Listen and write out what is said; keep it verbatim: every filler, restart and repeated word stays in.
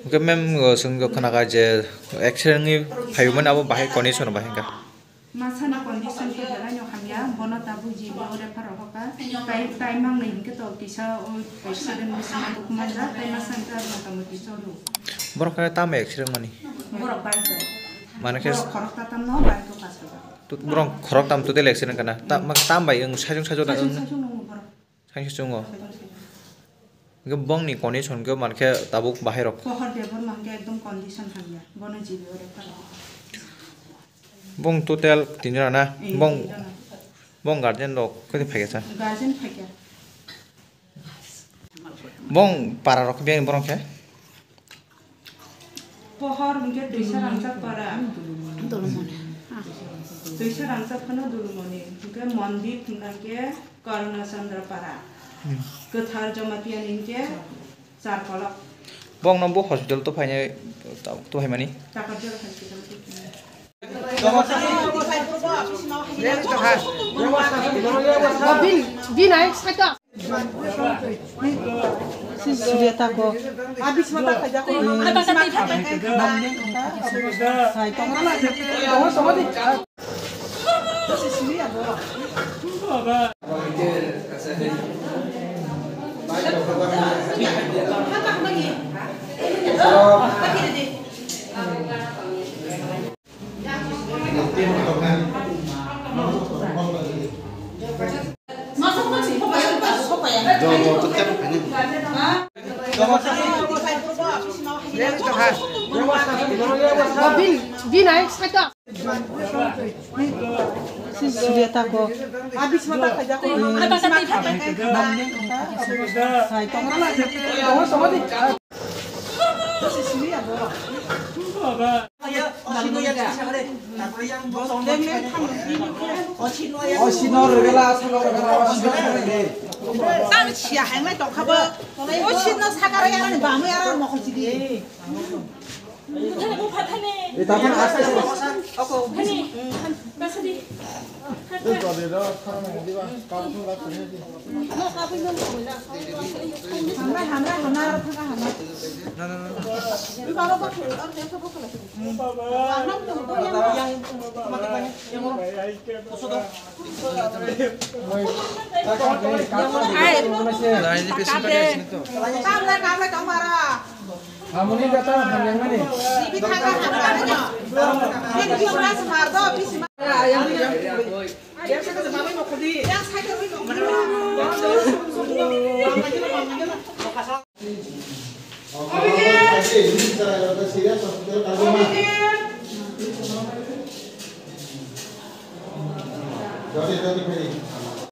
Hwnkhe ma'am, o, chwng khe khna kha je accident wngwi phaiwi mani abo bahai condition bahai wngkha. Masani condition khe belai no hamya, bono tabuk G B O refer rohor kha, tai, tai mangnwi hinkhe to kisa o accident bisingo duk manjak, tai masa hinkhe aro motamoti cholo. Borok khe tamo accident mani? Borok bike bai. Mane khe borok khorok tatam no bike o kasajak. Tu-, borok khorok tam total accident kana? Ta-, hmm, ma-, tam bai wng sajung sajung da wng? Sajung sajung nungo borok. Sangsajungo. Sajung sajung. Hwnkhe bongni condition khe mankhe tabuk bahai rok. Pohor Debor mankhe ekdom condition hamya. Bono G B O refer rohor kha. Bong total tinjona na? Eh, bong, tinjona. Bong guardian rok khe phaikha sa? Guardian phaikha. Bong para rok biyang borok khe? Pohor hwnkhe twisa rangchak para. Dulumoni. Twisa rangchak phano Dulumoni. Hwnkhe Mondip hwnkhe Karuna Chandra para. Hmm. Kwthar Jamatia ni hwnkhe Charkolok. Bongno bo hospital to phainai, to phaimani? Takarjala hospital to phainai. Bin, bin ai, side o. Si Suriya tako. Abi sima ta khaja ko. Sai tong na. Si Suriya bo. Bin, bin ai, side o. Si Suriya tako. Abi sima ta khaja ko. Sai tong na. O sino regala, salo regala, o sino regala. Tang siya hai mai tong khabo. O sino sakara ya ni bamu ya mo khosidi. Buthani, buthani. E, tapon aste aste. Buthani. Kasadi. Hamra, hamra, hamra, hamra. Na, na, na. Ai. Laini pesin pakai sini tuh. Hamoni jata hamyang mani.